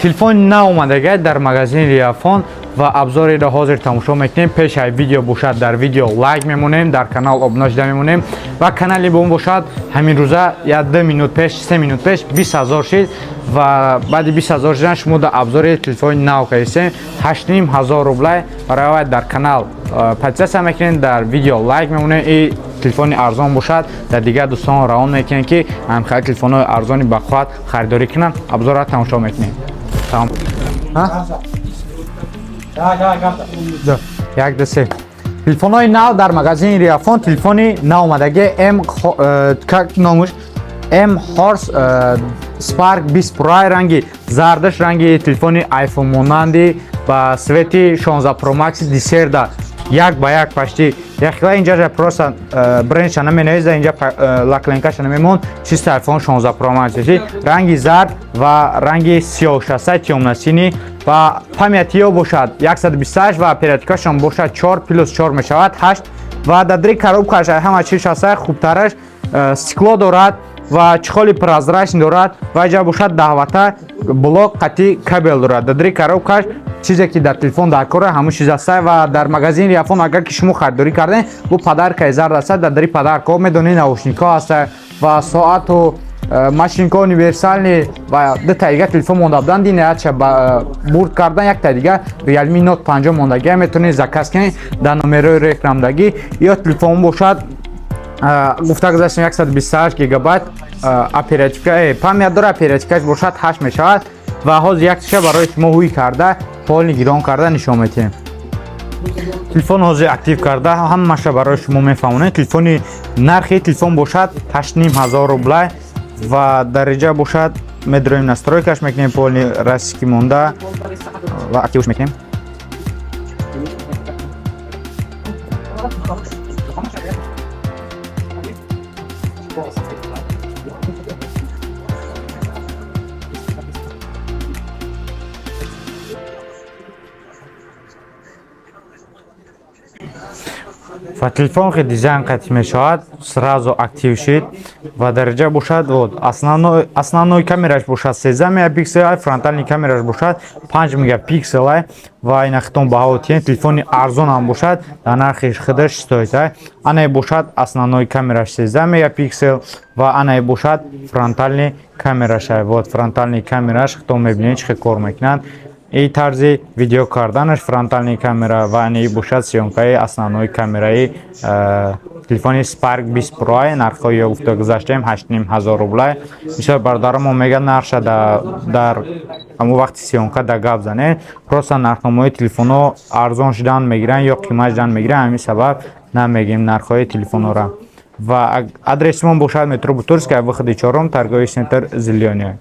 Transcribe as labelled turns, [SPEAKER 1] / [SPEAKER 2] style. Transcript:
[SPEAKER 1] Телефон наомадага дар магазини Риафон ва обзореро ҳозир тамошо мекунем. Пеш ай видео бошад, дар видео лайк мемонем, дар канал обуна шуда мемонем ва канали бом бошад, ҳамин рӯза я 2 минут пеш, 3 минут пеш 20 000 шид ва баъди 20 000 шидан шумо дар обзори телефони нав кардистем, 8500 рублай. Барои вай дар канал подписаться мекунем, дар видео лайк мемонем и телефони арзон бошад, дар дигар дӯстон равон мекунем, ки ҳамхели телефонҳои арзони бақувват харидорӣ кунанд. Обзорро тамошо мекунем. Тамом. Як, ду, се. Телефонҳои нав дар магазини Риафон. Телефони наомадаги М, как номуш, М Horse Spark 20 Pro, ранги зардаш, ранги телефони iPhone монанди, ба цвети 16 Pro Max десерда як ба як почти яхила. Инҷа просто брендша наменавиза, инҷа наклейкаша намемон, чисто iPhone 16 Pro Max, ранги зард ва ранги сиёҳ шаста, тёмно-синий. Ва памятиё бошад 128 ва оперативкашон бошад 4 плюс 4 мешавад 8. Ва дар дри коробкаш ҳама чиз шаста, хубтараш стекло дорад ва чехоли прозрачный дорад ва инҷа бошад даҳвата блок қати кабел дорад. Дар дри коробкаш чизе ки дар телефон дар кора, ҳамун чиз аста. Ва дар магазини Риафон агар ки шумо харидорӣ кардем, бу подаркаи зард аста. Дар дри подаркаҳо, медонед, наушникҳо аста ва соату машинка универсальный ва дута дига телефон монда буданд, динаяча бурд кардан. Якта дига Realme Note 50 мондагия, метавонед заказ кунед дар номерои рекламдагӣ. Ё телефон бошад, гуфта гузаштем, 128 гигабайт оперативка память дора, оперативкаш бошад 8 мешавад. Ва ҳозир якташа барои шумо ҳуй карда, полный гирон карда нишон медиҳем. Телефон ҳозир актив карда, ҳамаша барои шумо мефаҳмонем. Телефони нархи телефон бошад 8500 рублай ва дариҷа бошад, медроем, настройкаш мекунем, полный российский монда ва активш мекунем. Ва телефон ки дизайн қатъ мешавад, сразу актив шид. Ва дараҷа бошад, вот основной камераш бошад 13 мегапиксел, фронтальный камераш бошад 5 мегапиксел. Ва ина хитон баҳо тиен, телефони арзон ҳам бошад, дар нархи худаш стоит. Анае бошад основной камераш 13 мегапиксел ва анае бошад фронтальный камераш. Вот фронтальный камераш, хитон мебинед, чӣ хел кор мекунад и тарзи видео карданаш фронтальный камера. Ва ани бошад съёмкаи основной камераи телефони Spark 20 Pro. Нархҳои гуфта гузаштем, 8500 рублай. Бисёр бародарамо мегӯяд, нархша дар ҳамон вақти съёмка да гап занед. Просто нархномаҳои телефонҳо арзон шудан мегиранд ё қимат шудан мегиранд, ҳамин сабаб намегӯем нархҳои телефонҳоро. Ва адресимон бошад метро Бутырская, выходи чорум, торговый центр «Зелёный».